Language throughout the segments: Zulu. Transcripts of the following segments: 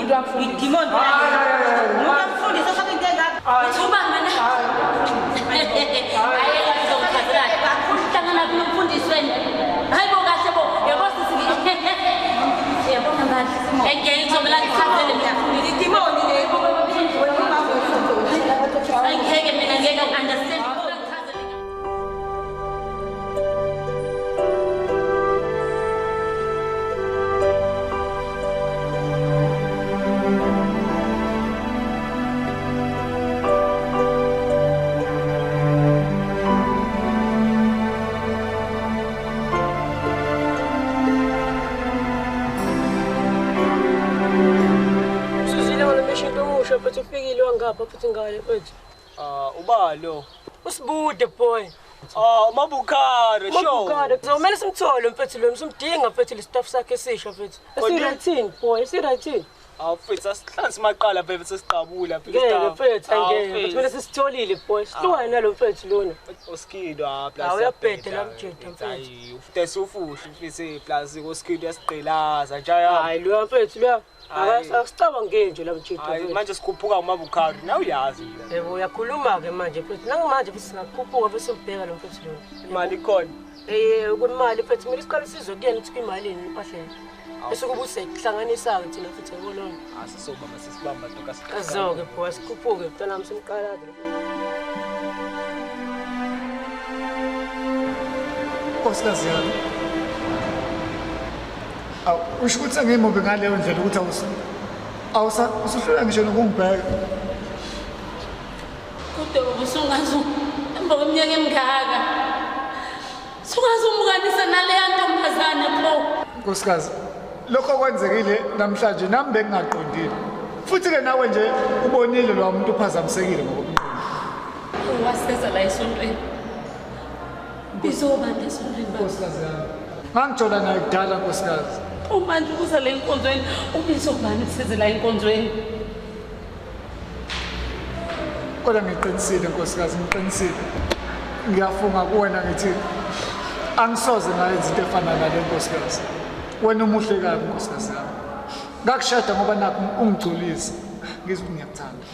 Into yamfundisi. Idimoni. Umuntu amfundisi ofaka into engaka. Uthi ubani wena? Hayi kazokuchazela. Uhlangana nomfundisi wena. Hayi bo kahle bo. Yabo sisi. Yabona manje. Engeke ngizomela ngichazele mina. Idimoni le. Angeke mina ngeke understand. Futhi ngale mfethu. Ah, ubalo. Usibude boy. Ah, uMabukhari, sure. Mabukhari. Kuzomela simthole mfethu lo, simdinga mfethu le staff sakhe esisha mfethu. Esirayithini boy, esirayithini. Ah, mfethu asihlansi maqala mfethu sesiqabula mfethu. Ngeke mfethu, angeke. Kumele sisitholile boy. Sihlukane nalo mfethu lona. Oskido ah, plus. Uyabheda la mjeda mfethu. Hayi, ufuthe ufuhle mfethu plus oskido yasigqilaza nje ya. Hayi, lo mfethu lo. Akusicabangeli nje la mjeda. Hayi, manje sikhuphuka uMabukhari, nawe uyazi. Yebo, uyakhuluma ke manje mfethu. Nangimanje futhi singakhuphuka bese sibheka lo mfethu lona. Imali ikhona. Kwimali mfethu kumele siqale sizwe kuyena ukuthi kuyimalini impahleni. Bese kuba usehlanganisa-ke thina futhi yabo lona. Asisobamba sisibamba toka siqala. Azoke boy, sikhuphuke mntanami simqala-ke. Nkosikazi yami. Awu, usho ukuthi sengimubi ngaleyo ndlela ukuthi awusuhlula ngisho nokungibheka. Kodwa ubusungazi emva kweminyaka emingaka. Sungaze umukanise naleya ntombazane pho. Nkosikazi, lokho kwenzekile namhlanje nami bengingaqondile. Futhi-ke nawe nje ubonile lo muntu uphazamisekile ngokomqondo. Waseza la esontweni. Bizobanda esontweni baba. Nkosikazi yami. Ngangithola naye kudala nkosikazi. Manje ukuza la enkonzweni, ubizobani useze la enkonzweni? Kodwa ngiqinisile nkosikazi, ngiqinisile. Ngiyafunga kuwena ngithi angisoze ngayenza into efana nale nkosikazi. Wena umuhle kabi nkosikazi yami. Ngakushada ngoba nakho ungigculisa. Ngizwe ukuthi ngiyakuthanda.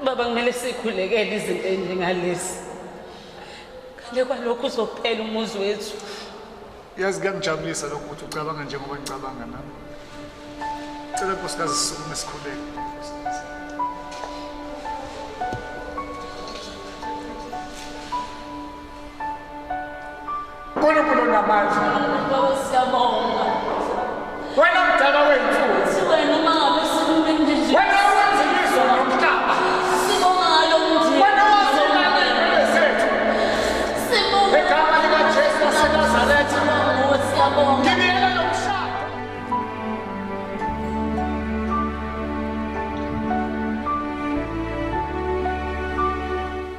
Baba kumele sikhulekele izinto ezinjengalezi. Ngale kwalokho uzophela umuzi wethu. Yazi kuyangijabulisa lokho ukuthi ucabanga njengoba ngicabanga nami. Cela nkosikazi sisukume sikhuleke. Nkulunkulu onamandla. Baba siyabonga. Wena mdala wethu. Wena uma ngabe sikumele nje. Wena owenza izwe nomhlaba. Sibonga ngalo mndeni. Wena owazelana iy'mpilo zethu. Sibonga. Ngegama likaJesu waseNazaretha. Siyabonga. Ngibiyela lo mshado.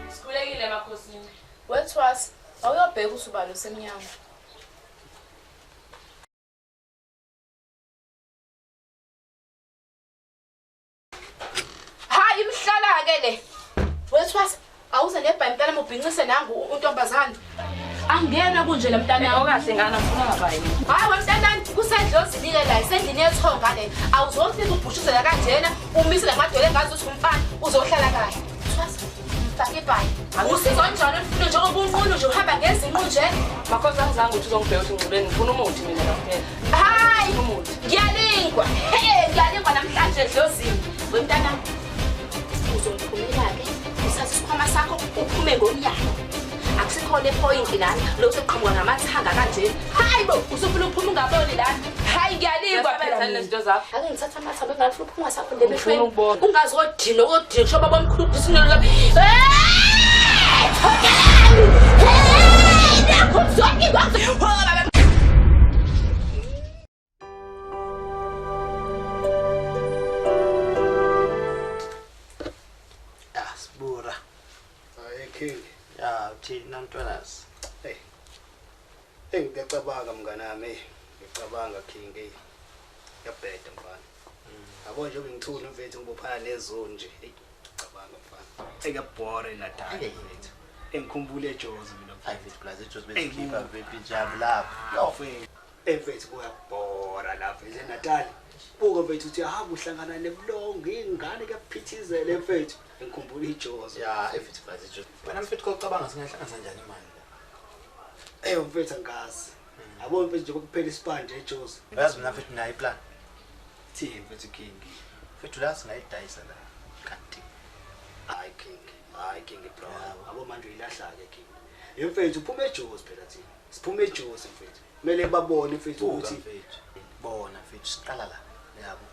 Sikhulekile emakhosini. Wethwasa, awuyobheka usubalo semnyango. Hayi imhlala ke le. Wethwasa, awuze nebhayi mntana ubhincise nangu untombazane. Angena kunje le mntana. Okahle ngana ngifuna ngabayi. Hayi wemntanami kusedlozini ke la, isendlini yethonga le. Awuzofika ubhushuzela kanjena, umise lamadwele engazi ukuthi umfana uzohlala kahle. Thwasa, mfake ibhayi. Usizo njalo olufuna njengoba unqunu nje uhamba ngezinqu nje. Makhosi angizange ukuthi uzongibheka ukuthi ngibeni ngifuna umuthi mina kuphela. Hayi, umuthi. Ngiyalingwa. Hey, ngiyalingwa namhlanje edlozini. Wemntanami uzongiphumela ke, uthathe isikhwama sakho uphume ngomnyango. Akusikhona epoint lana lokho uqhamuka ngamathanga kanje. Hayi bo, usufuna ukuphuma ungaboni lana. Hayi ngiyalingwa phela nezinto zakho. Ake ngithatha amathanga engafuna ukuphuma sakho ndemehlweni. Ungazodina odina kusho baba omkhulu usinelo. Hey! Thokelani! Hey! Nakho zonke baba. Ah, sibura. Hayi King. Ya, thina ntwanazi. Hey. Hey, ngiyacabanga mnganami. Ngiyacabanga King hey. Ngiyabheda mfana. Yabo nje ngithuna mfethu ngibophana nezone nje. Hey, ngicabanga mfana. Hey, ngiyabhora eNatal mfethu. Engikhumbule eJozi mina. 5 plus eJozi besikhipha baby jam lapho. Yo mfethu. Hey mfethu kuyabhora lapha eNatal. Buka mfethu uthi ahamba uhlangana nebulongo ingane kuyaphithizela mfethu. Ngikhumbula iJozi. Ya, mfethu bazi iJozi. Wena mfethu kocabanga singahlanganisa kanjani imali la? Eh mfethu angazi. Yabo mfethu nje kuphela isipanje eJozi. Uyazi mina mfethu nayo iplan. Thini mfethu King? Mfethu la singayidayisa la. Kanti. Hayi King. Hayi King bro. Yabo manje uyilahla ke King. Mfethu uphume eJozi phela thina. Siphume eJozi mfethu. Kumele babone mfethu ukuthi bona mfethu siqala la. Yabo.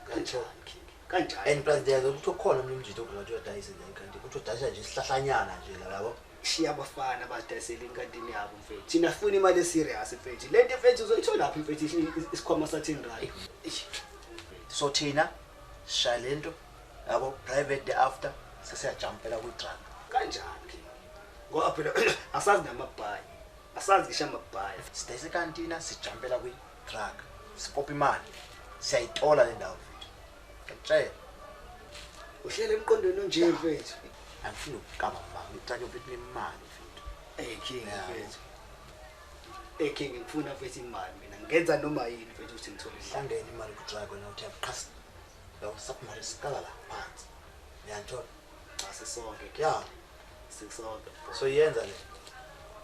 Kanjani King? Kanjani? And plus there's ukuthi ukhona umuntu umjito othi uyadayisa la kanti uthi udayisa nje isihlahlanyana nje la yabo. Shiya abafana abadayisela inkantini yabo mfethu. Thina sifuna imali eserious mfethu. Lento mfethu uzoyithola phi mfethu isikhwama sa 10 rand. So thina sishaya lento yabo private day after sesiyajumpela ku drug. Kanjani King? Ngoba phela asazi namabhayi. Asazi ngisho amabhayi. Sidayisa ikantina sijumpela kwi drug. Sipopa imali. Siyayitola le ndawo mfethu. Ngiyakutshela. Uhlele emqondweni onje mfethu. Angifuni ukukaba mama, ngithanda mfethu nemali mfethu. Eh King mfethu. Eh King ngifuna mfethu imali mina. Ngenza noma yini mfethu ukuthi ngithole ihlangene imali ku drug wena uthi qhas. La usapmali sikala la phansi. Ngiyanthola. Asisonke. Yeah. Sisonke. So yenza le.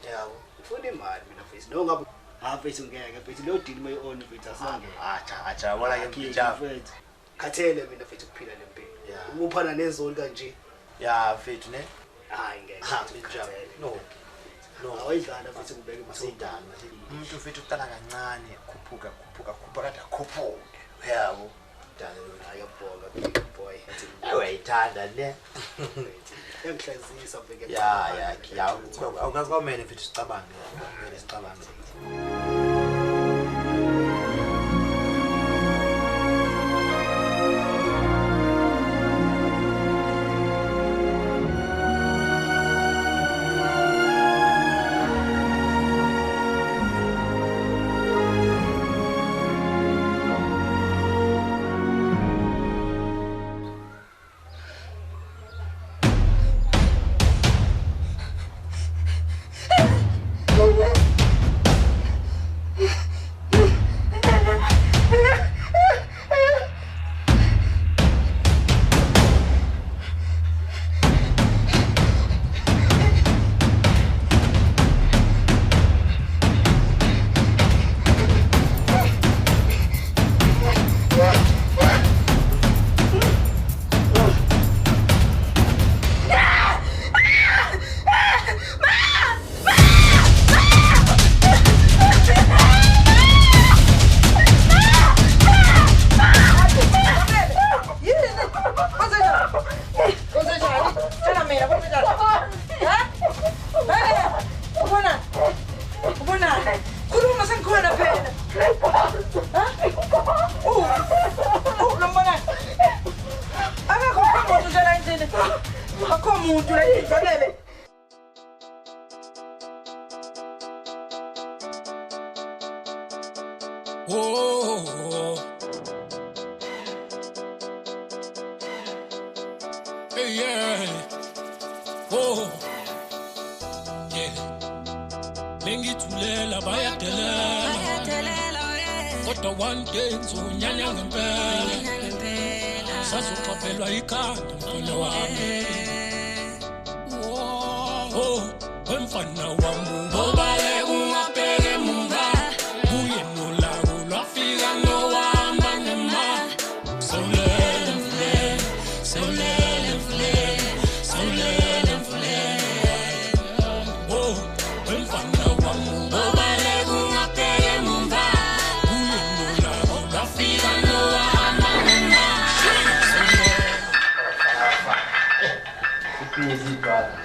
Yabo. Ngifuna imali mina mfethu. No ngabe ha mfethu ngeke mfethu lo deal my own mfethu asangeke. Acha acha yabona ke mfethu. Khathele mina mfethu ukuphila lempilo. Ukuphana nezoni kanje. Ya mfethu ne? Hayi ngeke. No. No. Awayidlala mfethu kubeka imasidala. Umuntu mfethu uqala kancane khuphuka khuphuka khuphuka kade akhuphuke. Yabo. Dala lo ayabonga big boy. Uyayithanda ne? Yangihlazisa mfethu. Ya ya ya awukazi mfethu sicabange. Kumele sicabange. Oh, hey, yeah. Oh, yeah. Bengithulela bayadelela, kodwa one day ngizokunyanya ngempela, sazoxophelwa ikhanda mfana wami. Oh, wemfana wami ngobaleka ungabheke emuva, kuye nolako lwafika nohamba nema. Sawulele mfuleni, sawulele mfuleni, sawulele mfuleni. Oh, wemfana wami ngobaleka ungabheke emuva, kuye nolako lwafika nohamba nema. Busy brother.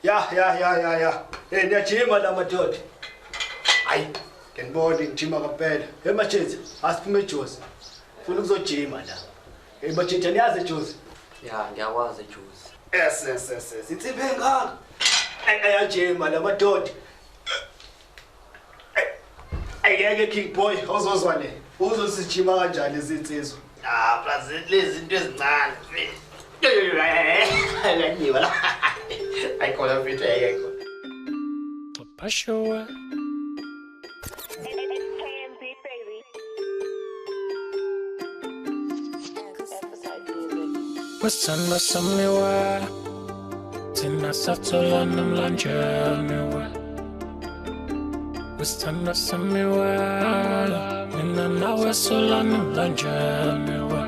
Ya ya ya ya ya. Eh niyajima la madoda. Hayi, nginibona ngijima kampela. Hey Machethi, asiphume eJozi. Ufuna ukuzojima la. Hey Machethi, aniyazi eJozi? Ya, ngiyakwazi eJozi. Yes yes yes yes. Insiphe engaka. Ayajima la madoda. Ayeke King Boy, awuzozwa le. Uzosijima kanjani izinsizwa? Ah, plus lezi zinto ezincane. Akanyiwa la. Ayikhona mfethu ayekho. Pashoa. Wesithandwa sami we, thina satholana emlanjeni we. Wesithandwa sami we, mina nawe solana emlanjeni we.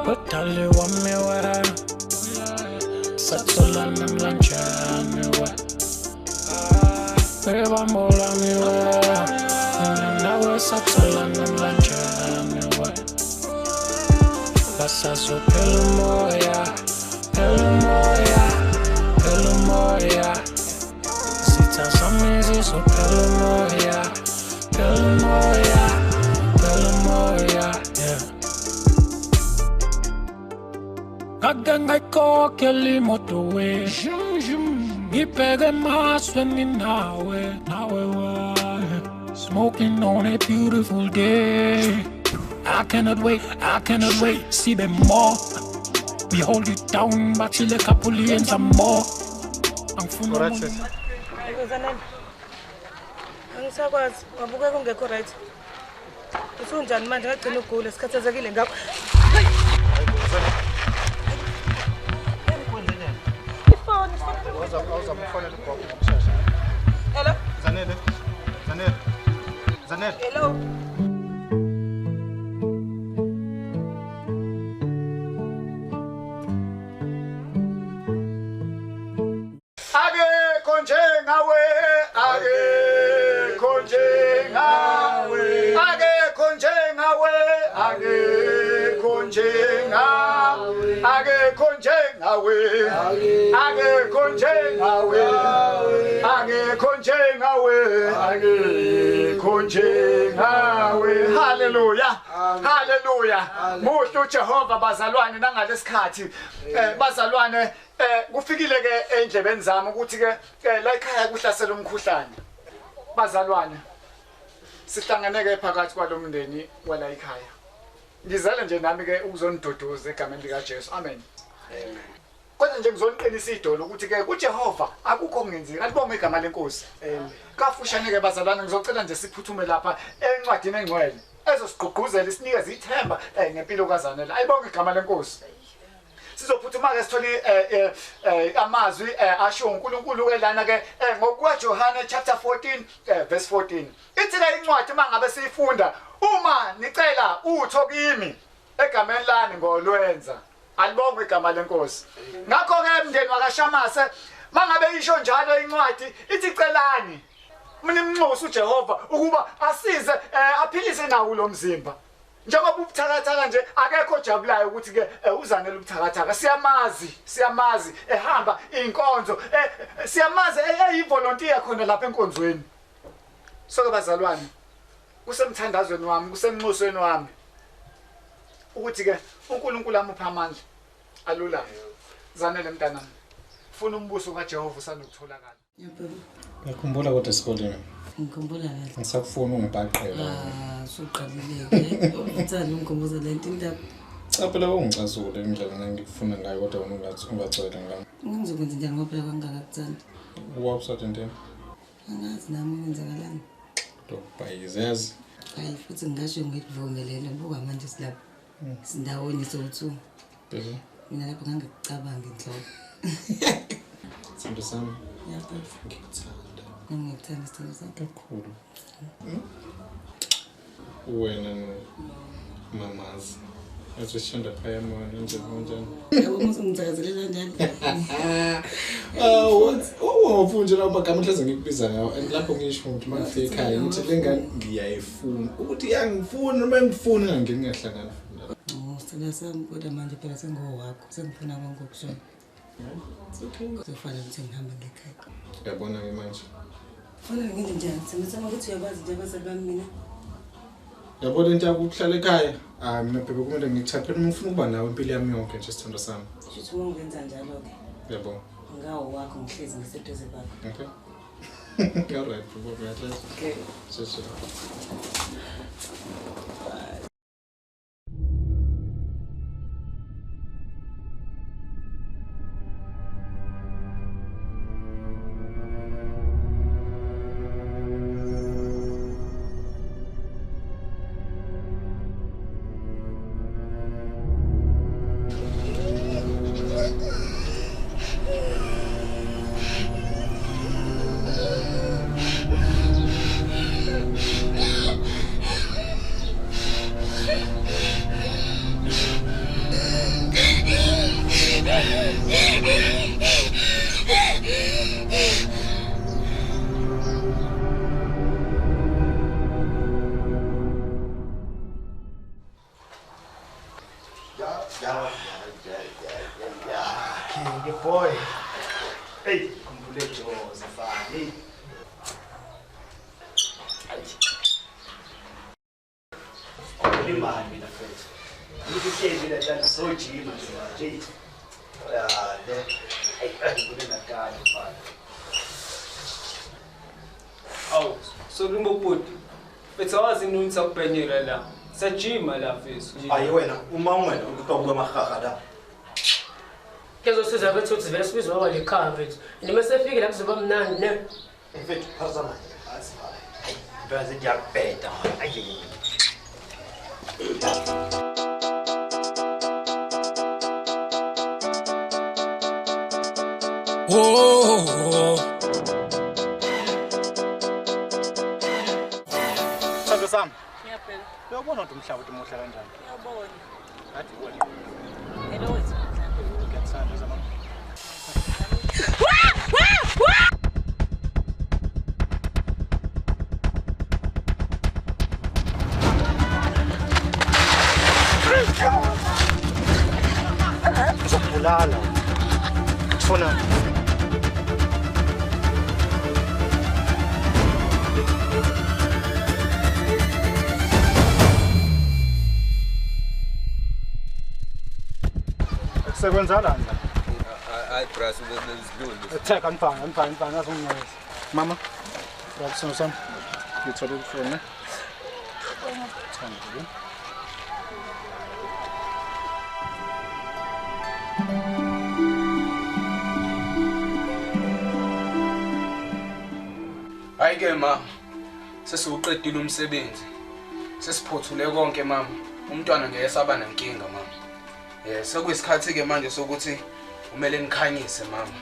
Wedali wami we, satholana emlanjeni we. Bebambo lami we, mina nawe satholana emlanjeni we. Basazophela umoya, phela umoya, phela umoya. Izitha zami zizophela umoya, phela umoya, phela umoya, yeah. Ngake ngayikhokhela imoto we, ngibheke emasweni nawe, nawe we. Smoking on a beautiful day. I cannot wait, I cannot wait, see them more. We hold it down, bathile kaphuli yenza more. Angifuna Angisakwazi, wabukeka ungekho right. Usunjani manje ngagcina ugula, sikhathazekile ngakho. Ifoni, awuzamufonela ugogo ngokushesha. Hello? Zanele. Zanele. Zanele. Hello. Akekho njengawe, akekho njengawe, akekho njengawe, akekho njengawe, akekho njengawe, akekho njengawe, akekho njengawe, akekho njengawe. Hallelujah, hallelujah. Muhle uJehova bazalwane nangalesikhathi. Bazalwane, kufikile ke endlebeni zami ukuthi ke la ekhaya kuhlasela umkhuhlane. Bazalwane, sihlangene ke phakathi kwalomndeni wala ekhaya. Ngizale nje nami ke ukuzoniduduza egameni lika Jesu. Amen. Amen. Kodwa nje ngizoniqinisa idolo ukuthi ke kuJehova akukho okungenzeki. Alibonge igama lenkosi. Amen. Kafushane ke bazalwane, ngizocela nje siphuthume lapha encwadini engcwele ezosigqugquzela isinikeze ithemba ngempilo kaZanele. Ayibonge igama lenkosi. Sizophuthuma ke sithole amazwi asho uNkulunkulu ke lana ke ngokuka Johane chapter 14 verse 14. Ithi le incwadi mangabe siyifunda, uma nicela utho kimi egameni lami ngolwenza. Alibongwe igama lenkosi. Ngakho ke mndeni wakaShamase mangabe isho njalo incwadi ithi celani nimnxuse uJehova ukuba asize aphilise nawo lo mzimba. Njengoba ubuthakathaka nje akekho ojabulayo ukuthi ke uZanele ubuthakathaka. Siyamazi, siyamazi ehamba inkonzo, siyamazi eyivolunteer khona lapha enkonzweni. So bazalwane, kusemthandazweni wami, kusemnxusweni wami ukuthi ke uNkulunkulu amupha amandla alulayo. Zanele mntanami, funa umbuso kaJehova usanokutholakala. Ngiyakhumbula kodwa esikoleni. Ngikhumbula kahle. Ngisakufuna ungibhaqela. Ah, suqalile ke. Uthanda ungikhumbuza le nto indaba. Cha phela ungicasule indlela engikufuna ngayo kodwa wena ungacela ngami. Ngizokwenza njani ngoba phela kwangakakuthandi. Wawusathe nteni? Angazi nami kwenzakalani. Dobhayizazi. Hayi futhi ngingasho ngikuvumelele buka manje silapha. Sindawonye sowu2. Bebe. Mina lapha ngangikucabanga inhlobo. Sithando sami. Yebo. Ngikuthanda. Nami ngikuthanda sithando sami. Kakhulu. Wena no mamazi. Azishanda phaya manje nje kanjani? Yabo ngizongithakazelela kanjani? Ah, oh, nje lapha gama hleze ngikubiza ngawo and lapho ngisho ukuthi mangifika ekhaya ngithi le ngane ngiyayifuna. Ukuthi iyangifuna noma ngifuna ngingahlangana. Oh, sithando sami kodwa manje phela sengowakho, sengifuna konke okushona. It's okay. Kuzofanele ukuthi ngihambe ngekhaya. Uyabona ke manje. Kufanele ngenze njani? Sengizama ukuthi uyakwazi nje abazali bami mina. Yabona into yakuhlala ekhaya. Ah, mina bebe kumele ngikuthathe phela ngifuna ukuba nawe impilo yami yonke nje sithando sami. Shuthi uma ungenza njalo ke. Yebo. Ngawo wakho ngihlezi ngiseduze kwakho. Okay. All right, bebe. Okay. Sisi. Boy. Hey, khumbule Jozi mfana. Hey. Imali mina mfethu. Ngihlezi la njalo sojima nje. Ya le. Hey, ngikule nakade mfana. Awu, sokumbobhuti. Mfethu awazi nini sakubhenyela la. Sajima la mfethu. Ayi wena, uma wena ukuqhamuka amahaha la. Kezosiza bethu ukuthi vele sibizwe baba lekhaya mfethu. Noma sefike la kuzoba mnandi ne. Mfethu, phaza manje. Hayi, impela sengiyabheda. Ayi. Oh. Sithando sami. Ngiyaphela. Uyabona ukuthi umhlaba uthi muhle kanjani? Ngiyabona. Ngathi wena. Hello wethu. Ngiyakuthanda zamama. Ngizokubulala. Ngifuna Sekwenzalani la? Hayi bras, ubezidlule. Etheka mfana, mfana, mfana azonginceza. Mama, yakusona sami. Ngithole ifoni ne? Thanda. Hayi ke mama, sesiwuqedile umsebenzi. Sesiphothule konke mama. Umntwana ngeke saba nenkinga mama. Sekuyisikhathi ke manje sokuthi kumele nikhanyise mama.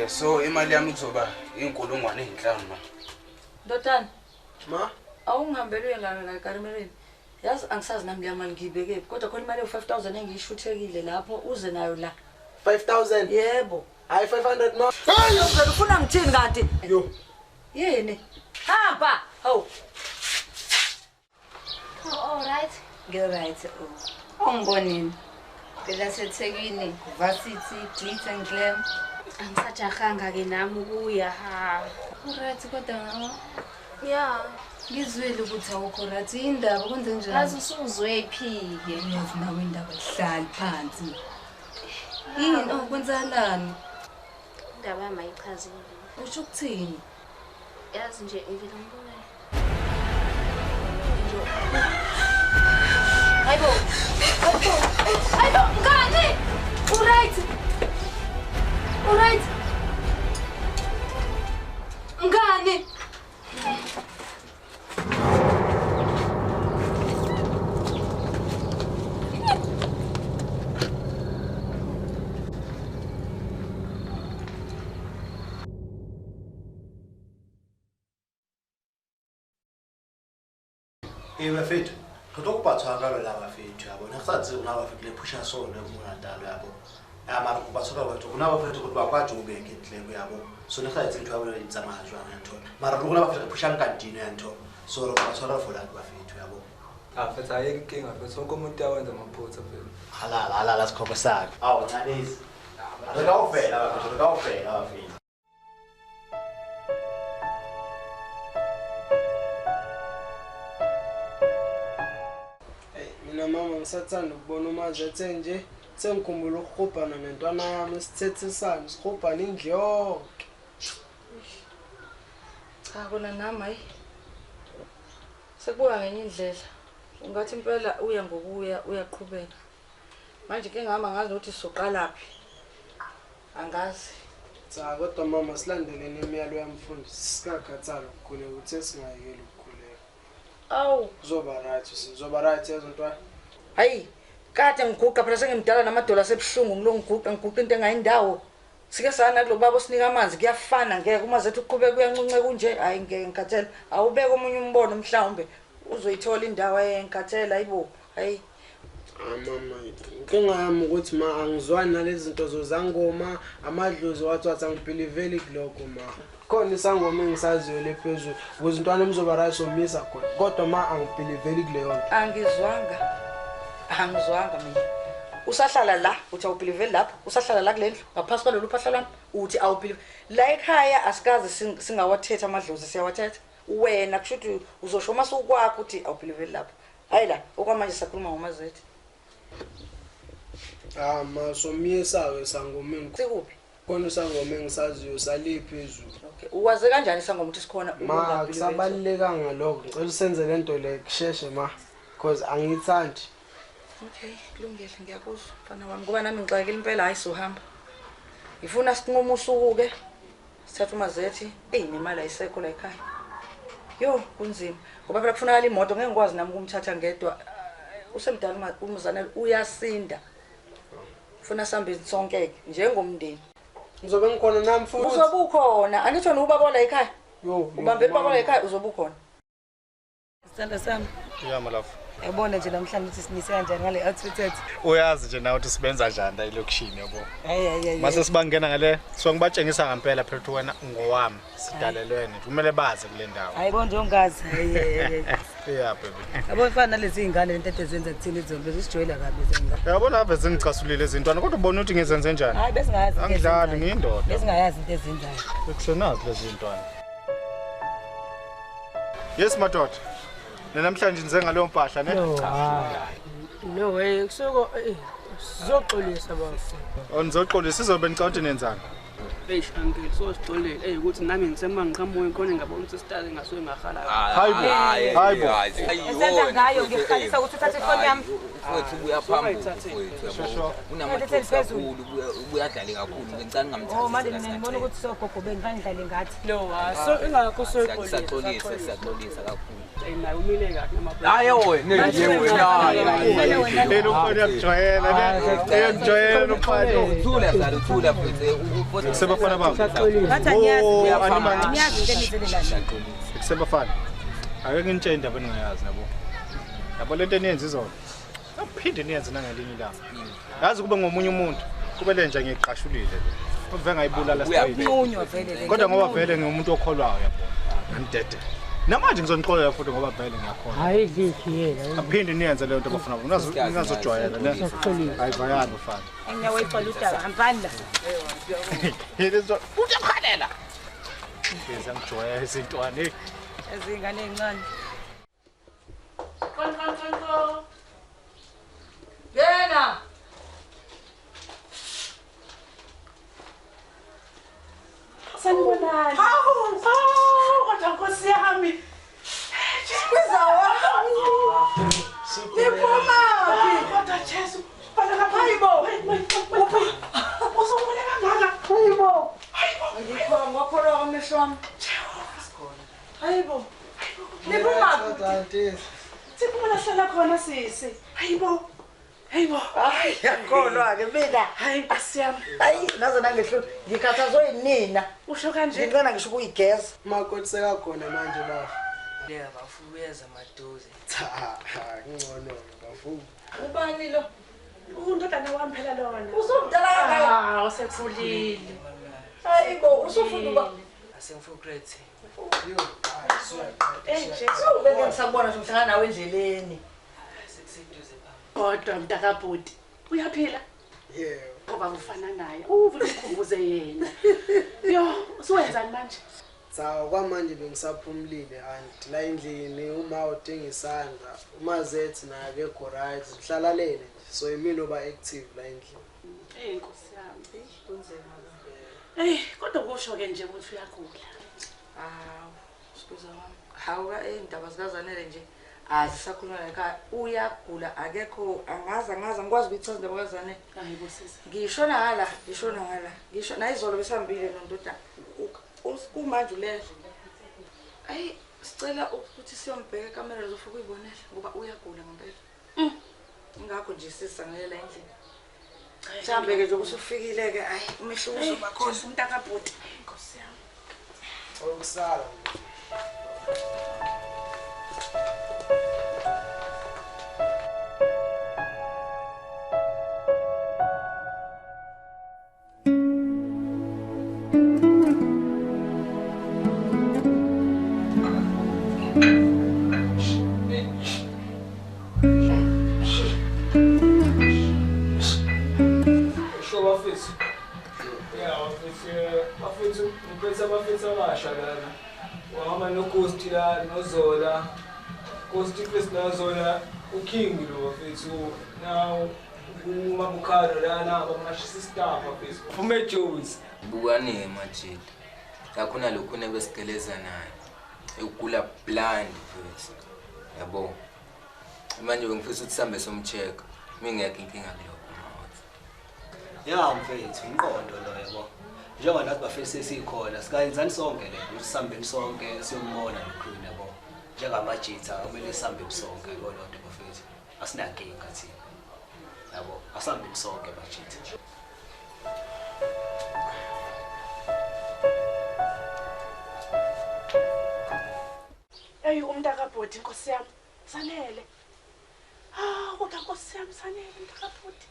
So imali yami kuzoba 5,000 mama. Ndodana. Ma? Awungihambele uye la eKarimeleni. Yazi angisazi nami le mali ngiyibekephi kodwa khona imali ewu-5000 engiyishuthekile lapho uze nayo la. 5000? Yebo. Hayi 500 ma. Hey, ungena ufuna ngithini kanti? Yo. Yini? Hamba. Hawu. Oh, all right. Ngiright. Ungibonini? Phela seThekwini, varsity, glitz and glam. Angisajahanga ke nami ukuya ha. Uright kodwa Yeah. Ngizwile ukuthi awukho right. Indaba kwenze njani? Yazi usuzwe phi ke? Yazi nawe indaba ihlali phansi. Yini okwenzakalani? Indaba yami ayichazile. Usho ukuthini? Yazi nje ngivela ngibona. Hayibo. Hayibo. Hayibo, ngani? Uright. Uright. Ngani? Hey bafethu, re tlo kopa tshwarelo la bafethu ya bona. Re sa tsebe rona bafethu le phusha sone mona talo ya bona. Ya mara kopa tshwarelo batho rona bafethu go tloha kwa Joburg ntle ya bona. So ne re sa etse ntho ya bona di tsamaya jwang ya ntho. Mara rona bafethu re phushang kantine ya ntho. So re kopa tshwarelo for that bafethu ya bona. Ah mfethu ayikho inkinga mfethu wonke umuntu uyawenza amaphutha phela. Halala halala sikhopho sakhe. Awu ncanisi. Re kaofela bafethu, re kaofela bafethu. Mama ngisathanda ukubona uMazethe nje sengikhumbula ukuhubhana nentwana yami sithethisane sihubhana indlu yonke. Cha kona nami hayi. Sekubuka ngenye indlela. Ungathi impela uya ngokuya uyaqhubeka. Manje ke ngihamba ngazi ukuthi sizoqalaphi. Angazi. Cha kodwa mama silandelene imiyalo yamfundisi singakhathali ukukhuleka uthe singayekeli ukukhuleka. Awu kuzoba right sizoba right yazontwana. Hayi kade ngiguqa phela sengimdala namadola sebuhlungu ngilongiguqa ngiguqa into engayindawo. Sike sana kulo baba osinika amanzi kuyafana ngeke uma zethu uqhubeka uyancunceka kunje hayi ngeke ngikhathele. Awubeke omunye umbono mhlawumbe uzoyithola indawo ayengikhathela hayibo hayi. Mama inkinga yami ukuthi ma angizwani nalezi zinto zozangoma amadlozi wathi wathi angibhiliveli kulokho ma. Khona isangoma engisaziyo le phezulu ukuze intwana emzoba right somisa khona kodwa ma angibhiliveli kuleyo nto. Angizwanga. Angizwanga mina. Usahlala la uthi awubelieve lapho, usahlala la kulendlu ngaphansi kwalolu phahla lwami uthi awubelieve. La ekhaya asikaze singawathetha amadlozi, siyawathetha. Wena kusho ukuthi uzosho mase ukwakho uthi awubelieve lapho. Hayi la okwamanje sakhuluma ngomazethi. Ah ma somiyesa sangomeni. Sikuphi? Khona sangoma engisaziyo sale phezulu. Okay, uwaze kanjani sangoma ukuthi sikhona? Ma kusabalulekanga lokho, ngicela usenze lento le kusheshe ma because angiyithandi. Okay, kulungile ngiyakuzwa mfana wami ngoba nami ngixakekile impela. Hayi sohamba. Ngifuna sinqume usuku ke. Sithatha umazethi, nemali ayisekho la ekhaya. Yo, kunzima. Ngoba phela kufunakala imoto, ngeke ngikwazi nami ukumthatha ngedwa. Usemdala umzanele uyasinda. Ufuna sambe sonke njengomndeni. Ngizobe ngikhona nami futhi. Uzobe ukhona. Angithi wena ubaba la ekhaya. Yo, ubambe ubaba la ekhaya uzobe ukhona. Sithando sami. Yeah, my love. Yabona nje namhlanje ukuthi sinise kanjani ngale outfit ethu. Uyazi nje nawe ukuthi sibenza njani la elokishini yabo. Hayi. Mase sibangena ngale, so ngibatshengisa ngempela phela ukuthi wena ngowami, sidalelwene. Kumele baze kule ndawo. Hayi bo nje ungazi. Hayi. Yeah baby. Yabo mfana nalezi izingane lento ezenza kuthina izombe zisijwayela kabi lezi. Yabona ave zingicasulile izintwana kodwa ubona ukuthi ngizenze njani. Hayi besingayazi. Angidlali ngiyindoda. Besingayazi into ezenzayo. Bekusenazi lezi zintwana. Yes madoda. Namhlanje ngize ngaleyo mpahla ne? No way, kusuko sizoxolisa baba. Oh nizoxolisa izobe nicabanga ukuthi nenzani? Eish uncle sosixolile ukuthi nami ngisema ngiqhamuke khona ngabona ukuthi sister ngasuke ngahala. Hayibo. Hayibo. Esenza ngayo ngikhalisa ukuthi uthathe ifoni yami. Mfowethu ubuya phambili mfowethu. Unamathuba kakhulu ubuyadlale kakhulu ngicela ngingamthathi. Oh manje mina ngibona ukuthi sogogo bengidlale ngathi. No, so ingakho soxolisa. Siyaxolisa siyaxolisa kakhulu. Naye umile kahle namabra. Hayi wena yebo lelo mfana uyakujwayela ne? Uyakujwayela umfana. Uthula zalo uthula mfowethu. Kusebafana bami. Ngathi angiyazi into enizelelana. Kusebafana. Ake nginitshele indaba eningayazi nabo. Yabo lento eniyenza izolo. Aphinde niyenze nangelinye ilanga. Yazi kube ngomunye umuntu, kube le nje ngiqashulile le. Uve ngayibulala straight. Uyanqunywa vele le. Kodwa ngoba vele ngingumuntu okholwayo yabo. Ngimdede. Namanje ngizonixolela futhi ngoba vele ngiyakholwa. Hayi dlikhiyela. Aphinde niyenze leyo nto bafuna bona. Ningazojwayela ne. Hayi vayani bafana. Engiyawexola udaba hambani la. Yini uyakhalela. Ngeza ngijwayela izintwana. Ezingane ezincane. Kon kon kon kon. Yena. Sanibonani. Hawu, hawu, kodwa Nkosi yami. Kwizawa. Niphumaphi? Kodwa Jesu, baleka hayibo. Uzobona kangaka. Hayibo. Hayibo. Ngikho ngokholwa kwamehlo wami. Hayibo. Niphumaphi? Siphuma hlala khona sisi. Hayibo. Hayibo. Hayi yakholwa ke mina. Hayi Nkosi yami. Hayi naze nangehlula ngikhathazwe yinina. Usho kanje? Ngicela ngisho ukuyigeza. Makoti sekakhona manje baba. Le bafu uyeza maduze. Cha, ngcono bafu. Ubani lo? Undodana wami phela lona. Usumdala kangaka? Ah, usekhulile. Hayibo, usufunda uba asengifuna grade 10. Yo, hayi Jesu. Beke ngisabona nje ngihlangana nawe endleleni. Sekuseduze phambi. Kodwa mntakabhuti, uyaphila? Yebo. Ngoba ufana naye. Uve ukhumbuze yena. Yo, usuwenzani manje? Cha, kwamanje bengisaphumulile anti la endlini uma udinga isandla, uma zethi naye akekho right, sihlalelele nje. So imina oba active la endlini. Eh Nkosi yami, kunzima. Eh, kodwa kusho ke nje ukuthi uyagula. Hawu, sikuza wami. Hawu indaba zikazanele nje. Azisakhuluma la ekhaya uyagula akekho angazi angikwazi ukuyichaza indaba kazanele. Hayi bosisi. Ngishona ngala, ngishona ngala. Ngisho nayizolo besihambile nondodana. Kumanje ulele. Ayi sicela ukuthi siyombheka ekamera lizofika uyibonela ngoba uyagula ngempela. Ingakho nje sisangelela endlini. Mhlambe ke nje usufikile ke ayi umehluko uzoba khona umntakabhuti. Nkosi yami. Okusala. Siletha abafethu abasha lana. Wahamba noGhost la noZola. Ghost first noZola uKing lo bafethu. Now uMabukhalo lana bamashisa staff bafethu. Phume Jones. Bukane majita. Akhona lokhuna besigeleza naye. Ugula blind first. Yabo. Manje bengifisa ukuthi sihambe somcheck. Mingekho inkinga kulokho. Ya mfethu umqondo lo yabo. Njengoba nathi bafethu sesikhona sikayenzani sonke le ukuthi sihambeni sonke siyombona lo crew yabo. Njengamajitha kumele sihambe sonke yabo lonto bafethu. Asinankinga thina. Yabo asihambeni sonke majitha. Eyi umntakabhodi Nkosi yami sanele. Ah kodwa Nkosi yami sanele umntakabhodi.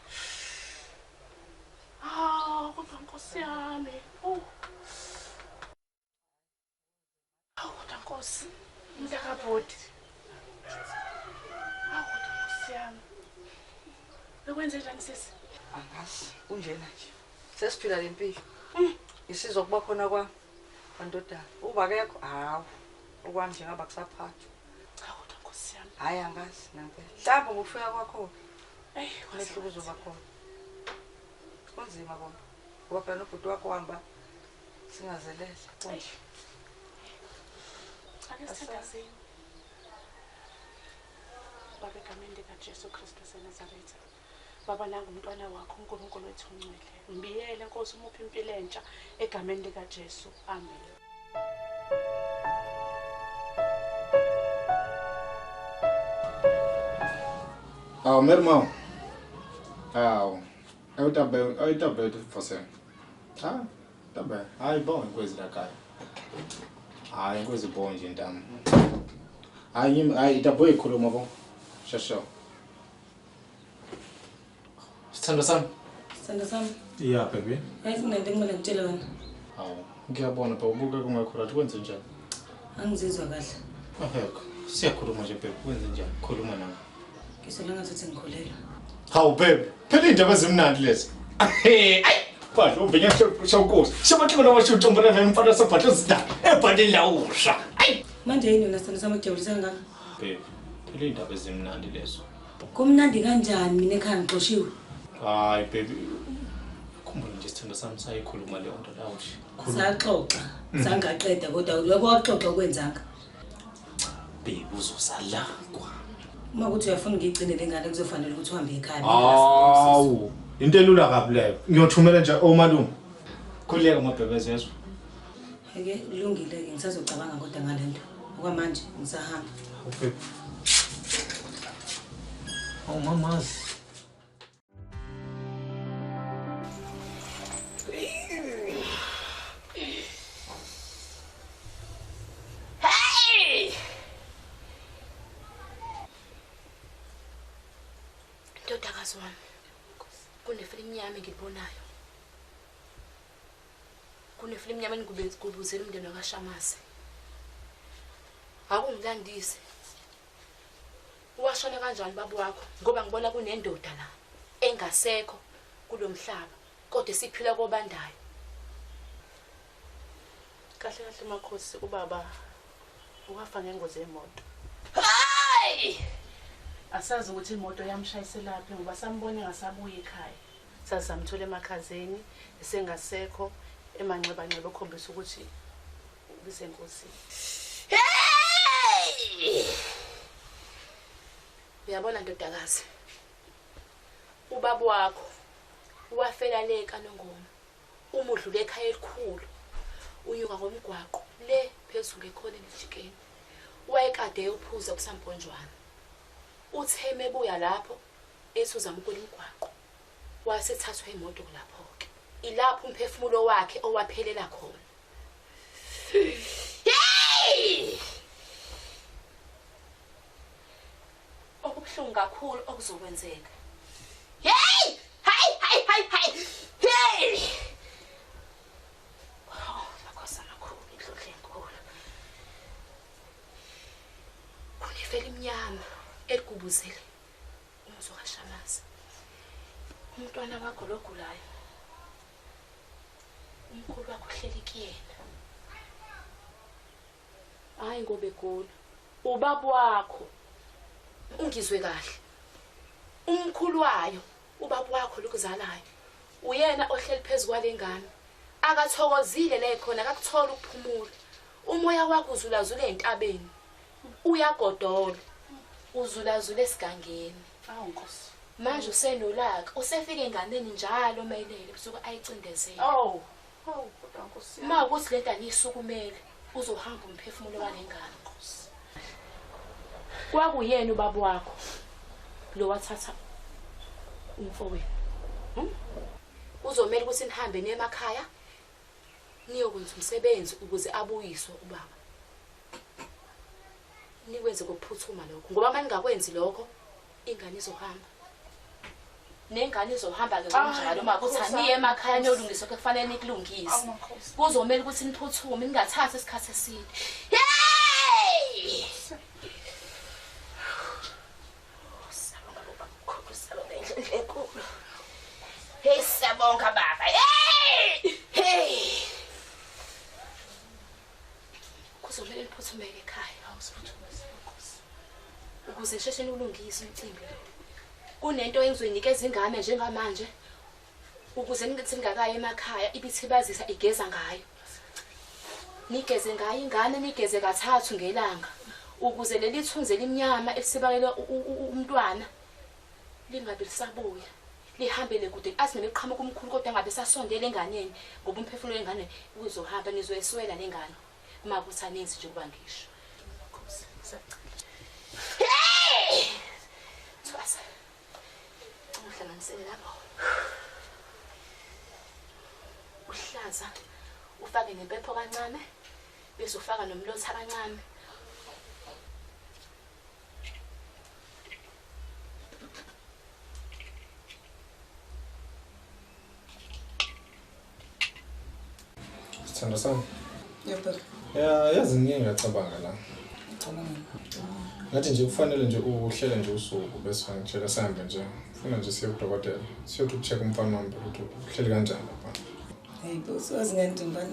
Ah kodwa Nkosi yami. Oh. Ah kodwa Nkosi umntakabhodi. Ah kodwa Nkosi yami. Bekwenze njani sisi? Angazi kunjena nje. Sesiphila lempilo. Isizwa kuba khona kwami. Bandodana uba akekho hawu. Okwami nje ngaba kusaphathwa. Cha kodwa Nkosi yami. Hayi angazi nampela. Mhlawumbe ngokufika kwakho. Ey, umehluko uzoba khona. Kunzima kona. Ngoba phela nobhuti wakho wahamba singazelele. Kunje. Ake sithandazeni. Baba egameni likaJesu Kristu waseNazaretha. Baba nangu umntwana wakho uNkulunkulu wethu ongcwele. Mbiyele Nkosi umuphe impilo entsha egameni likaJesu. Amen. Awu meu irmão. Awu. Eu também você. Ah, tá bem. Ai, bom coisa da cara. Ai, coisa boa gente então. Ai, ai, tá boa ikhuluma bo. Shasho. Sithando sami. Sithando sami. Yeah, baby. Yazi kunento ekumele ngitshele wena. Awu, ngiyabona baba ubuka kungekho right kwenze njani? Angizizwa kahle. Ahekho. Siyakhuluma nje baby, kwenze njani? Khuluma nami. Ngisola ngathi ngikholelwa. Hawu baby, phela indaba ezimnandi lezi. Hey, ay, badlo ubenya shawukosi. Shabathi lona washutshombela nemfana sabhadlo zida. Ebhadeni la usha. Ay, manje yini wena sithando sami ukujabulisa kangaka? Baby, phela indaba ezimnandi lezo. Kumnandi kanjani mina ekhaya ngixoshiwe? Hayi baby, khumbula nje sithando sami sayikhuluma leyo nto la nje. Saxoxa, sangaqeda kodwa lokho waxoxa ukwenzanga. Baby uzosalakwa. Uma kuthi uyafuna ngiyigcine le ngane kuzofanele ukuthi uhambe ekhaya. Awu, into elula kabi leyo. Ngiyothumela nje omalume. Khululeka mabhebeze yezwa. Eke kulungile ke ngisazocabanga kodwa ngalento. Okwamanje ngisahamba. Awu baby. Awu mamazi. Hey! Ndodakazi wami, kunefilimu yami engikubonayo. Kunefilimu yami engikubuzela umndeni wakwaShamase. Akungilandise. Washona kanjani baba wakho? Ngoba ngibona kunendoda la engasekho kulomhlaba kodwa siphila kobandayo. Kahle kahle makhosi ubaba wafa ngengozi yemoto. Hayi! Asazi ukuthi imoto yamshayiselaphi ngoba sambone ngasabuya ekhaya. Sasamthola emakhazeni esengasekho emanxebanxeba okhombisa ukuthi ubisengozini. Hey! Uyabona ndodakazi, ubaba wakho wafela le kaNongoma uma udlule ekhaya elikhulu unyuka ngomgwaqo le phezulu ekhoneni ejikeni. Wayekade eyophuza kusamponjwana. Uthe mebuya lapho ethi uzama ukwela umgwaqo wasethathwa imoto lapho-ke. Ilapho umphefumulo wakhe owaphelela khona. Hey! Okubuhlungu kakhulu okuzokwenzeka. Hey! Hayi hayi hayi hayi. Hey! Oh, makhosi amakhulu, inhlohle enkulu. Kunefeli imnyama eligubuzele umuzi kaShamase. Umntwana wakho logulayo. Umkhulu wakho uhleli kuyena. Hayi ngoba egula. Ubaba wakho ungizwe kahle. Umkhulu wayo, ubaba wakho lokuzalayo. Uyena ohleli phezulu kwalengane. Akathokozile la khona, akakuthola ukuphumula. Umoya wakho uzulazula entabeni. Uyagodola. Uzulazula esigangeni. Awu Nkosi. Manje usenolaka, usefike enganeni njalo mayelele busuku ayicindezele. Oh, oh kodwa Nkosi. Uma ukuthi lento anisukumele, uzohamba umphefumulo walengane. Nkosi. Kwakuyena ubaba wakho lo wathatha umfowenu. Uzomela ukuthi nihambe niye emakhaya niyokwenza umsebenzi ukuze abuyiswe ubaba. Nikwenze ngokuphuthuma lokho, ngoba uma ningakwenzi lokho ingane izohamba. Nengane izohamba ke ngokunjalo uma kuthi aniye emakhaya niyolungisa lokho kufanele nikulungise. Kuzomela ukuthi niphuthume ningathathi isikhathi eside. Hey! Siyabonga baba, siyabonga indlela enkulu. Hey, siyabonga baba. Hey! Hey! Kuzomela niphuthume ekhaya. Ukuze nisheshe niwulungise umcimbi lo. Kunento engizoyinikeza ingane njengamanje ukuze ningathi ningakayi emakhaya ibithibazisa igeza ngayo. Nigeze ngayo ingane, nigeze kathathu ngelanga ukuze leli thunzi elimnyama elisibakela umntwana lingabe lisabuya. Lihambele kude athi noma eqhamuka umkhulu kodwa angabe sasondela enganeni ngoba umphefumulo wengane uzohamba nizoyeswela lengane. Uma kuthi aninzi nje kuba ngisho. Hey! Thwasa. Uhlanganisele lapho. Uhlaza ufake nempepho kancane bese ufaka nomlotha kancane. Sithando sami. Yebo. Ya, yazi ngike ngacabanga la. Ngathi nje kufanele nje uhlele nje usuku bese ngitshela sihambe nje. Ufuna nje siye kudokotela. Siyothi ukucheck umfana wami ukuthi uhleli kanjani lapha. Hey boss, wazi ngani mfana?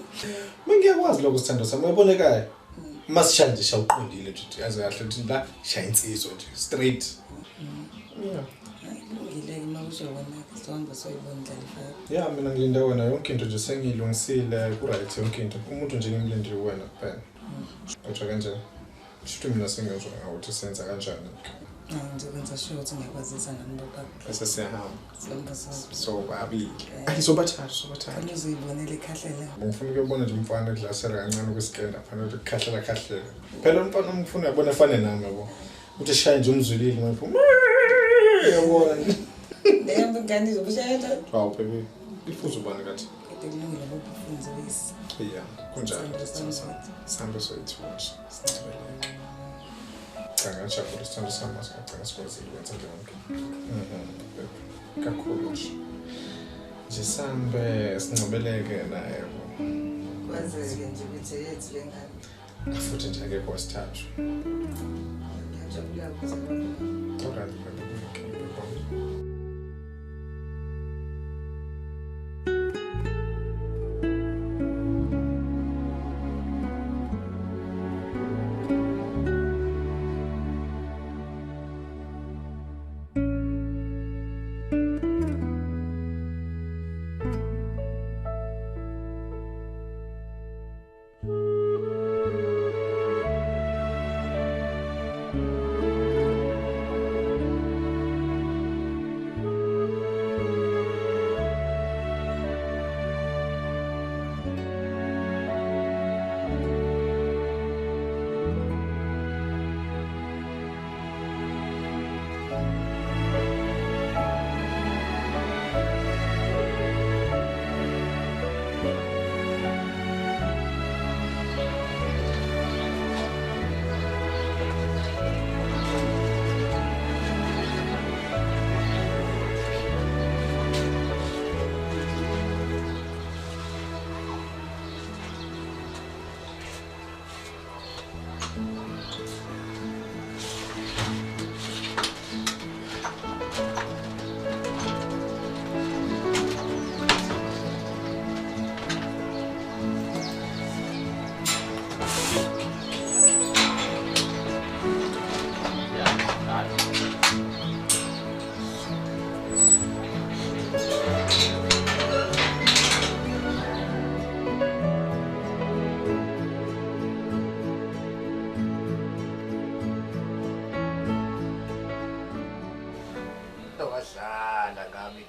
Mina ngiyakwazi lokho sithando sami. Uyabona ekhaya. Uma sishaya nje shawuqondile nje yazi kahle ukuthi la shaya insizwa nje straight. Yeah. Kulungile uma kusho wena sizohamba soyibona indlela ifaka. Yeah, mina ngilinda wena yonke into nje sengiyilungisile, ku right yonke into. Umuntu nje ngimlindile wena kuphela. Utsho kanjani? Shuthi mina sengiyozwa ukuthi senza kanjani. Ngizokwenza sure ukuthi ngiyakwazisa nami baba. Bese siyahamba. Sihamba sonke. So babili. Ayi sobathathu, sobathathu. Khona uzoyibonela ikhahlela. Ngifuna ukuyobona nje umfana edlasela kancane kwisikenda phana ukuthi khahlela khahlela. Phela umfana umfuna uyabona efane nami yabo. Uthi shaye nje umzwilili manje. Yabona. Nehamba ingane izobushaya kanjani? Hawu baby. Ifuzo bani kathi? Kade kulungile ngoba ufunze wisi. Yeah, kunjalo. Sihambe soyithuka. Sithibeleke. Cha ngajabula isithando sami masingagcina sikwazile ukwenza yonke. Kakhulu nje. Nje sambe sincobeleke naye. Kwazeke nje ukuthi yethu le ngane. Futhi nje akekho wesithathu. Ngiyajabula ukuthi Alright, baby.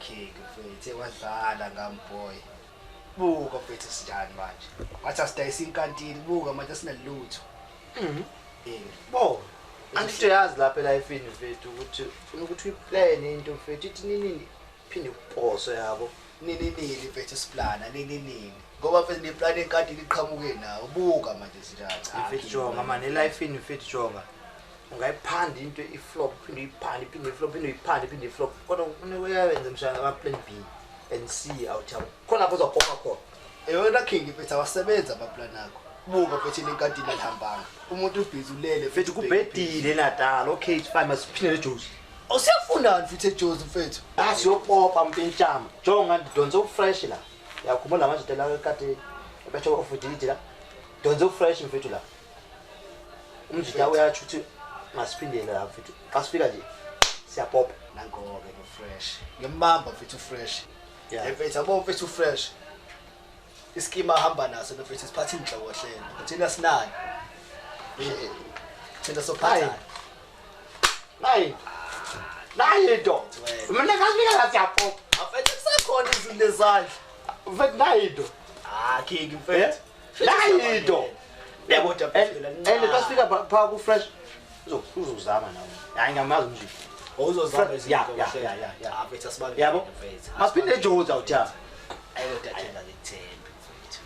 King mfethu wadlala ngamboy. Buka mfethu sinjani manje. Wathi asidayisa inkantini buka manje sinalutho. Bo. Angisho yazi lapha elifini mfethu ukuthi ufuna ukuthi uyiplan into mfethu ithi nini phinde uposo yabo. Nini nini mfethu siplana nini nini. Ngoba mfethu neplan enkantini iqhamuke nawo buka manje sinjani. Mfethu jonga manje elifini mfethu jonga. Ungayiphanda into iflop phinde uyiphande phinde iflop phinde uyiphande phinde iflop kodwa kufuneka uyawenze mshana ama plan B and C out yabo khona lapho uzopopa khona. Eyona King mfethu awasebenza ama plan akho. Buka mfethu lenkantini alihambanga. Umuntu ubhizi ulele mfethu kubhedile Natal. Okay it's fine masiphinde leJozi. Awusiyafundani mfethu eJozi mfethu. Ah siyopopa mpintshama. Jonga ndidonse ufresh la. Yakhumbula manje la kade betho ofudidi la. Donse ufresh mfethu la. Umjita uyatsho ukuthi masiphindele la mfethu. Xa sifika nje siyapopa. Nangoke no fresh. Ngembamba mfethu fresh. Yeah. Mfethu abo mfethu fresh. Iskima ahamba naso mfethu siphatha inhlokohlelo. Thina sinayo. Thina sophatha. Nayi. Nayi into. Mina ngafika la siyapopa. Mfethu kusakhona izinto lezandla. Mfethu nayi into. Ah King mfethu. Nayi into. Yabo mfethu. And xa sifika pha ku fresh uzozama nawe. Hayi ngamazi nje. Uzozama izinto. Ya. Ah mfethu asibalule. Yabo. Masiphinde eJozi awutha. Ayi kodwa King angikuthembi mfethu.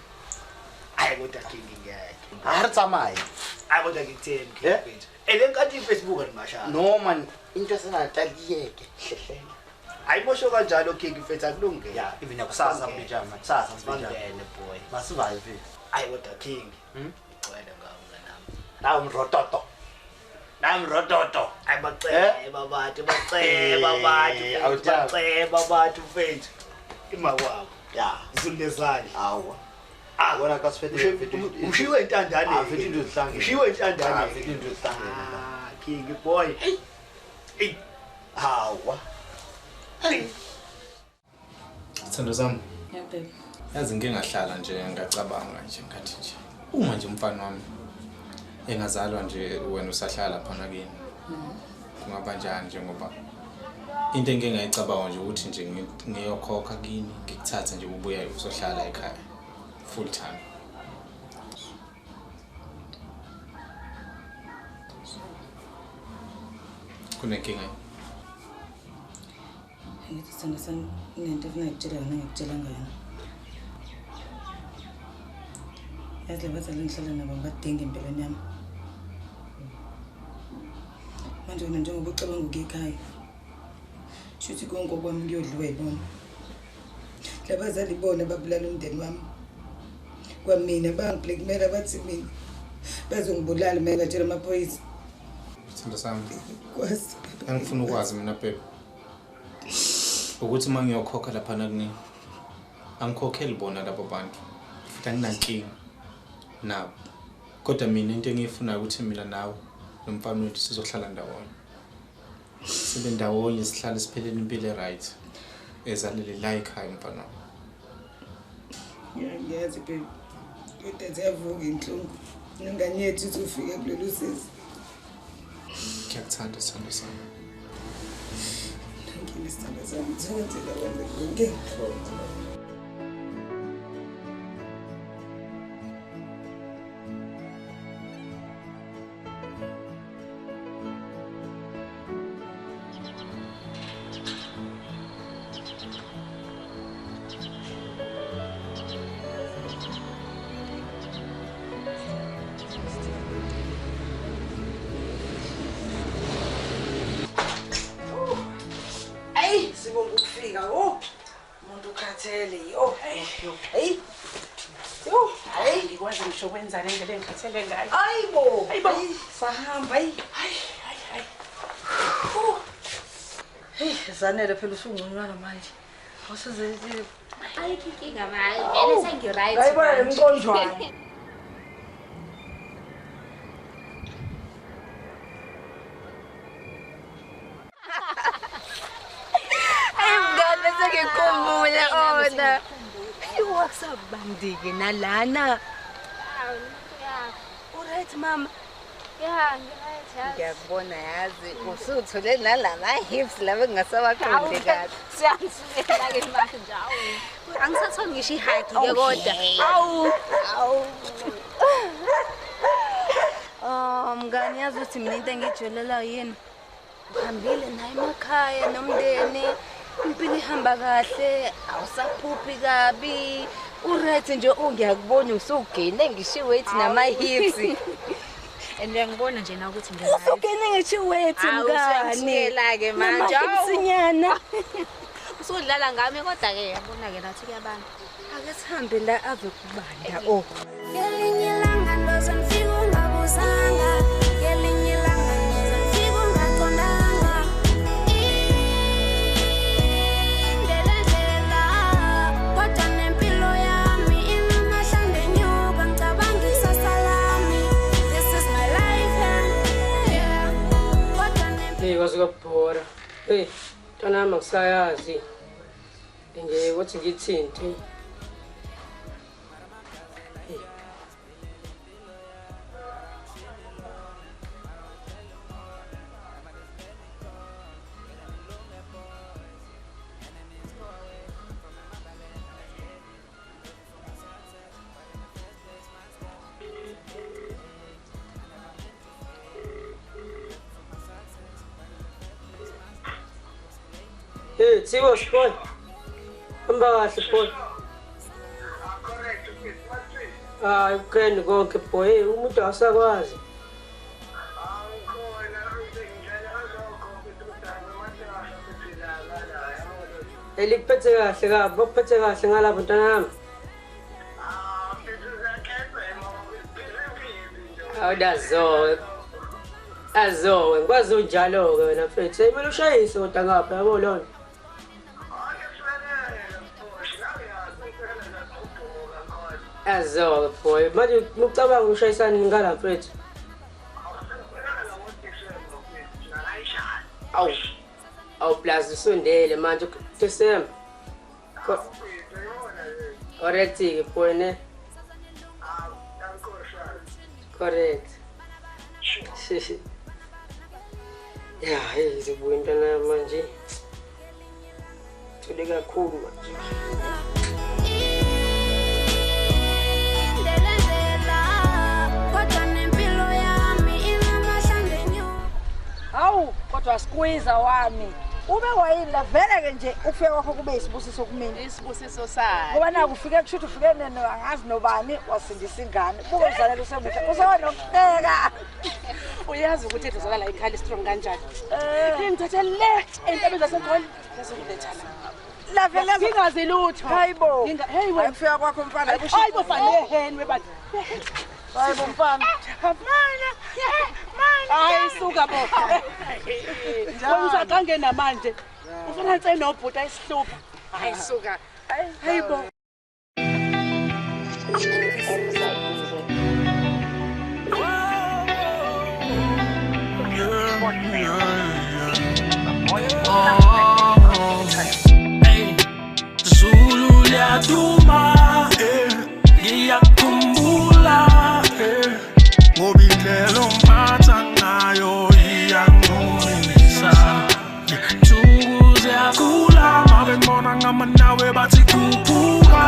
Ayi kodwa King ngeke. Hayi tsamaye. Ayi kodwa ngikuthembi King mfethu. Elenkathi iFacebook animashaya. No man, into esenaTal iyeke hlehlela. Hayi mosho kanjalo King mfethu akulungile. Yeah, even nakusasa mpintshama, kusasa sibangene boy. Masivaye mfethu. Ayi kodwa King. Ngicela ngawe mnganami. Nawu mrototo. Nawu mrototo. Ayi baceba abantu, baceba abantu, baceba abantu mfethu. Imakwabo. Yeah. Izulu lezandla. Awa. Ah wona ka sifethe mfethu. Ushiwe intandane. Ah mfethu into zihlangene. Ushiwe intandane. Ah mfethu into zihlangene. Ah King boy. Ey. Hawa. Sithando sami. Yeah baby. Yazi ngike ngahlala nje ngacabanga nje ngathi nje uma nje umfana wami engazalwa nje wena usahlala phana kini. Kungaba njani nje ngoba into engike ngayicabanga nje ukuthi nje ngiyokhokha kini ngikuthathe nje ubuye uzohlala ekhaya full time. Kunenkinga. Ngithi sithando sami kunento efuna ngikutshela yona ngikutshela ngayona. Yazi labazali engihlala nabo ngibadinga empilweni yami. Manje wena njengoba ucabanga ukuya ekhaya, shuthi konke okwami kuyodliwa yibona. Labazali bona babulala umndeni wami. Kwamina bangiblackmaila bathi mina bazongibulala mina ngatshela amaphoyisa. Sithando sami. Kwazi. Angifuni ukwazi mina babe. Ukuthi uma ngiyokhokha laphana kunini angikhokheli bona labo bantu futhi anginankinga nabo kodwa mina into engiyifunayo ukuthi mina nawe nomfana wethu sizohlala ndawonye sibe ndawonye sihlale siphelele impilo e-right ezalele la ekhaya mfana wami. Ngiyazi babe kodwa ziyavuka inhlungu nengane yethu izofika kulolu sizi. Ngiyakuthanda sithando sami. Sithando sami ngizenzela wena konke. Ngikwazi ngisho ukwenza le ndlela engikhathele ngayo. Hayibo. Hayibo. Sahamba hayi. Hayi hayi hayi. Hey, Zanele phela usungconywana manje. Awusize ayikho inkinga manje. Vele sengi-right. Hayibo emqondwana. Hayi mngani bese ngikhumbule ona. Iwakusabandike nalana. Yeah. All right mama. Yeah, right. Ngiyakubona yazi usuthole nalama hips laba ngingasawaqondi kahle. Siyamsukela ke manje awu. Angisatholi ngisho ihug ke kodwa. Awu. Awu. Oh mngani yazi ukuthi mina into engiyijulela yini? Uhambile naye emakhaya nomndeni. Impilo ihamba kahle, awusaphuphi kabi. Uright nje ungiyakubona usugene ngisho iweight nama hips. And uyangibona nje na ukuthi ngiyarayithi. Usugene ngisho iweight mngani. Awusiyamsukela ke manje. Nama-hips-nyana. Usudlala ngami kodwa ke yabona ke nathi kuyabana. Ake sihambe la ave kubanda oh. Ngelinye ilanga ndoze ngifike ungabuzanga. Ngelinye ilanga ndoze ngifike ungaqondanga. Indlela kodwa nempilo yami inamahlande nyuka ngicabanga ikusasa lami. This is my life and yeah. Kodwa Hey kwaze kwabhora. Hey mntanami akusayazi. Nje ukuthi ngithinte. Hey, Thibo, boy. Hamba kahle boy. Hayi, ukheni konke boy. Hey, umuntu awusakwazi. Elikuphethe kahle kabi, bakuphethe kahle ngalapho mntanami. Awudazo. Azo, ngikwazi unjalo-ke wena mfethu. Hey, kumele ushayise kodwa ngapha yabo lona. Azo boy, manje ucabanga ushayisana ngala mfethu. Awu. Awu plus usondele manje December. Correct ke boy ne? Correct. Ya, hey izobuya intwana manje. Thule kakhulu manje. Hawu kodwa squeeze wami. Ube wayila vele ke nje ufike kwakho kube isibusiso kumina. Isibusiso sakhe. Ngoba naku ufike kushuthi ufike neno angazi nobani wasindisa ingane. Buka uzalela usemuhle. Usewa nokuhleka. Uyazi ukuthi idlozala la ikhali strong kanjani. Ngithathe le entabeni zaseGoli lazokuletha la. La vele ngingazi lutho. Hayibo. Hey wena ufika kwakho mfana. Hayibo fane hen webani. Hayibo mfana. Mana. Mana. Hayi suka bo. Njalo usaqangena manje. Ufana nse nobhuti ayisihlupha. Hayi suka. Hayibo. Zulu liyaduma, ngiyakhumbula, ngoba indlela ongiphatha ngayo iyangincumisa. Nsuku ziyakhula, uma bengibona ngama nawe bathi khuphuka.